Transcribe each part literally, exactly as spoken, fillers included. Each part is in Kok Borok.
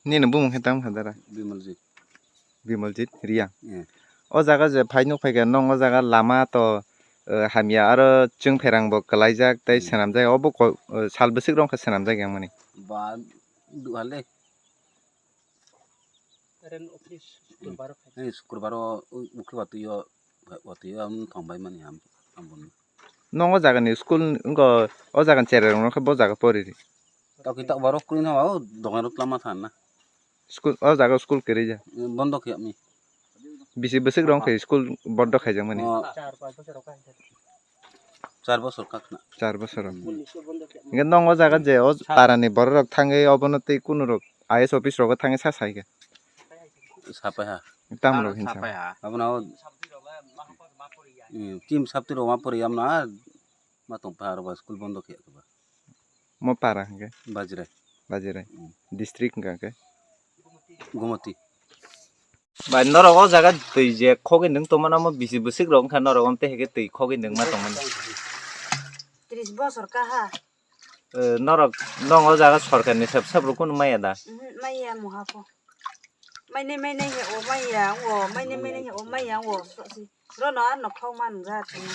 Nini bumung khe tamo kha dara? Bimaljit. Bimaljit Reang. Eh. O jaga je phai nuk phaikha, nong o jaga lama to, eh, hamya, aro chwng pherang bo kwlaijak tei hmm swnamjak, obo ko-, eh, sal bwswk rok wngkha swnamjak yang mani? Ba, duhale. Ren office, hmm, Sukrubaro khai. Eh, Sukrubaro, u-, ukhe watwi o, watwi o, ang thong bai mani ham, ham bun. Nong o jaga ni school wngkha, o jaga ni cherai rok no khe bo jaga pori ri. Tao kita borok kuni na, o dokan rok lama than na. School, o jaga school kwrwi ja. Bondo khe mi. Bisi bwswk rok khe school bondo khaijak mani? O, char bosor kha. Char bosor rok. Hmm. Hwnkhe nong o jaga je o para ni borok rok thangwi obono tei kunu rok I A S office rogo thangwi sa sai khe? Sapai ha. Tamo rok hinsa. Sapai ha. Abono o, hmm, team sapti rok ma pori amna. Ma tong pha aro ba school bondo khe ba. Mo para hwnkhe? Bajirai. Bajirai. Hmm. District hwnkha khe? Gumoti. Bai norok o jaga twi je khogwi nwng tongmano mo bisi bwswk rok wngkha norok om tei hwnkhe twi khogwi nwng ma tongmani. Tris bosor kaha. Eh, norok nong o jaga sorkar ni sap sap rok kunu maya da? Mhm, maya muha pho. Mainai mainai he o maya o, mainai mainai he o maya o. Rono ar no khok man ja tini.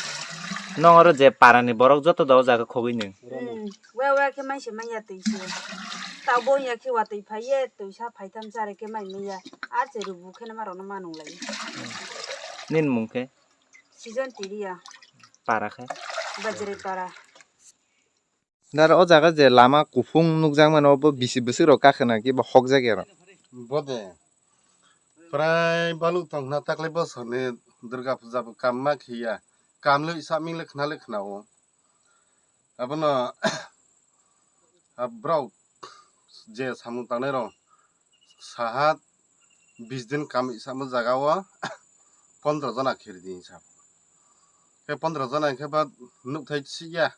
Nong oro je para ni borok joto da o jaga khogwi nwng. Hmm, wa wa khe mai se maya twi se. Ta bo ya khe wa twi phai ye, twi sa phai tham sa re khe mai maya. Ar se rubu khe no ma rok no ma nung lai. Nini mung khe? Season tiri ya. Para khe? Bajre para. Dara o jaga je lama kuphung nukjakmani, obo bisi bwswk rok kakhwna khe bo hokjak ya rok. Bode. Prai baluk tongna taklai bosorni Durga puja bo kamma khiya. Kamlwi saming le khna le khna o. Abono, ah, borok je samung tangnai rok sahat bis din kam samo jaga o pondro jona kheri di hinsa. Khe pondro jona hinkhe ba nukthai sikya.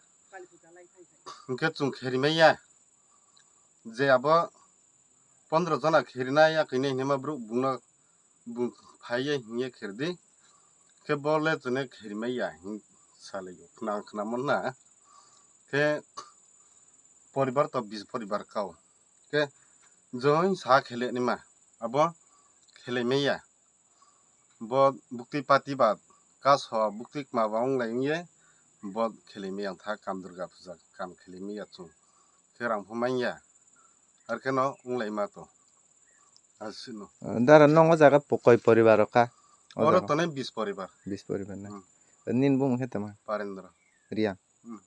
Hinkhe chwng kheri maya. Je abo pondro jona kheri nai ya kini hinma borok bungno bung phaiye hiye kheri di. Khe bo le chwngno kheri maya hin salai khna khna mon na. Khe poribar to bis poribar kao. Khe join sa khele nima abo khele maya. Bo bukti pati ba kaso bukti kma ba wng lai wng ye bo khele maya wng tha kam Durga puja kam khele maya chung. Khe rang phu manya. Ar khe no wng lai ma to. Asino. Dara nong o jaga po-, koi poribar rok kha? O oro jaga tonai bis poribar. Bis poribar na? Hmm. Nini bumung khe tama? Parendra. Reang. Hmm.